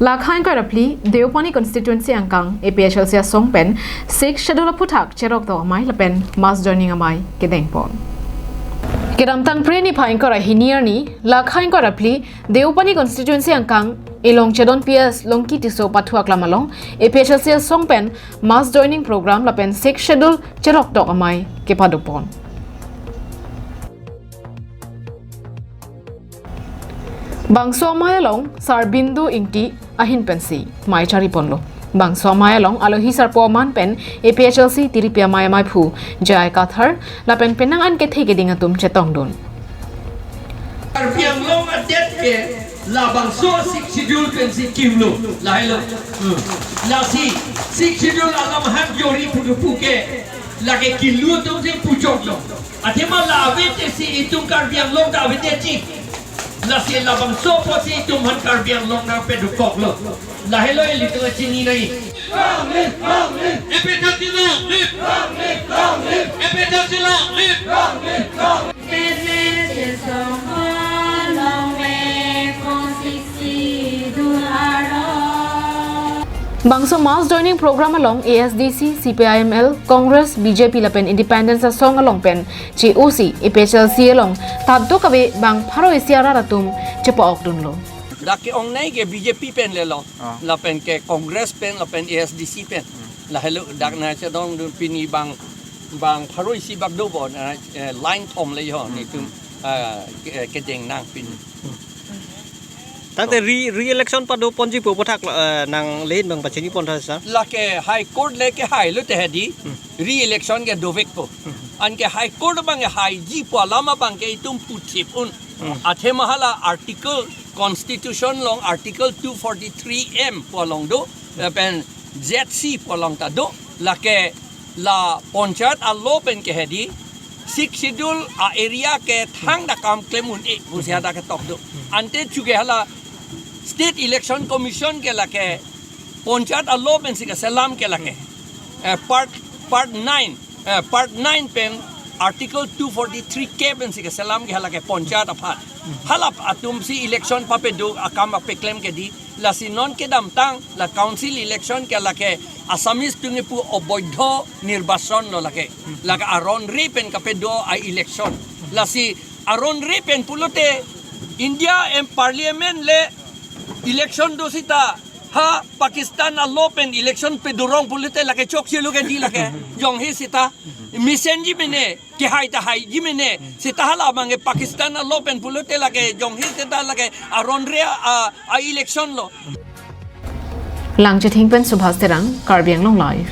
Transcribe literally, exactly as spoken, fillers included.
Lakha ingkoi ra phli Deopani constituency angkang A P H L C asong pen Sixth Schedule aphuthak cherok tok amei lapen mass joining amei kedengpon. Kedamtang Phre niphai ingkoi ra hini arni Lakha ingkoi ra phli Deopani constituency angkang Elong Chedon P S Longki Tisso pathu aklam along A P H L C asong pen mass joining program lapen Sixth Schedule cherok tok amei kepadopon. Bangso amei along Sarbindu Ingti ahin pensi mei chariponlo. Bangso amei along alohi sarpo aman pen A P H L C tiripi amei ameiphu J I Kathar lapen penang an kethe keding atum chetongdun. Karbi Anglong adet ke labangso Sixth Schedule pensi kimlo, lahelo. Hmm. Lasi Sixth Schedule alam han jori pudupu ke lake kilu atum si puchoklo. Athema la avedetsi itum Karbi Anglong ta avedetji. Lasi labangso apotsi itum han Karbi Anglong nangpedukoklo. Lahelo ilitum chini nai. Long live, long live. A P H L C long live. Long live, long live. A P H L C long live. Long live, long live. Bangso mass joining program along A S D C, C P I M L, Congress, B J P lapen Independence asong along pen che-osi A P H L C along tatdok ave bang pharo isi arat atum chepa-okdunlo. Dak ke-ongnei ke B J P pen lelo. Ah. Lapen ke Congress pen, lapen A S D C pen. Hmm. Lahelo dak nangchedongdun pini bang, bang pharo isi bak dobon, eh, line thom le ho, hmm, netum, ah, ke-, kedeng nang pini. Tangte re-, re-election padoponji pu aphuthak, eh, nang lahin bang pachini pon tha sir. Lake High Court le kehailo te hedi. Hmm. Re-election ke dovekpo. Hmm. Anke High Court abang kehaiji pu alam abang ke itum puthip un. Hmm. Athema hala article Constitution along article two forty-three M pu along do, lapen Z C pu along ta do, lake la panchayat alo pen ke hedi, Sixth Schedule a-area ke thangta kam klem un-e pusi hadak ketok do. Ante chuke hala State Election Commission ke lake panchayat alo pensi keselam ke lake. Eh, part, part nine, eh, part nine pen article two forty-three K pensi keselam ke hala ke panchayat aphan. Hala atumsi election papedo akam apeklem ke di. Lasi non kedamtang la council election ke lake Assamese atum kepu oboidho nirbachon lo lake. Lake aron re pen kapedo a-election. Lasi aron re pen pulote India em parliament le election do sita ha Pakistan alo pen election pedorong pulote lake chokche lo ke di lake. Jongsi sita mesenji mene, kehai ta haiji mene, sita hala abang ke Pakistan alo pen pulote lake jongsi sita lake aron re a, a-election lo. Langchithing pen Subhas Terang, Karbi Anglong Live.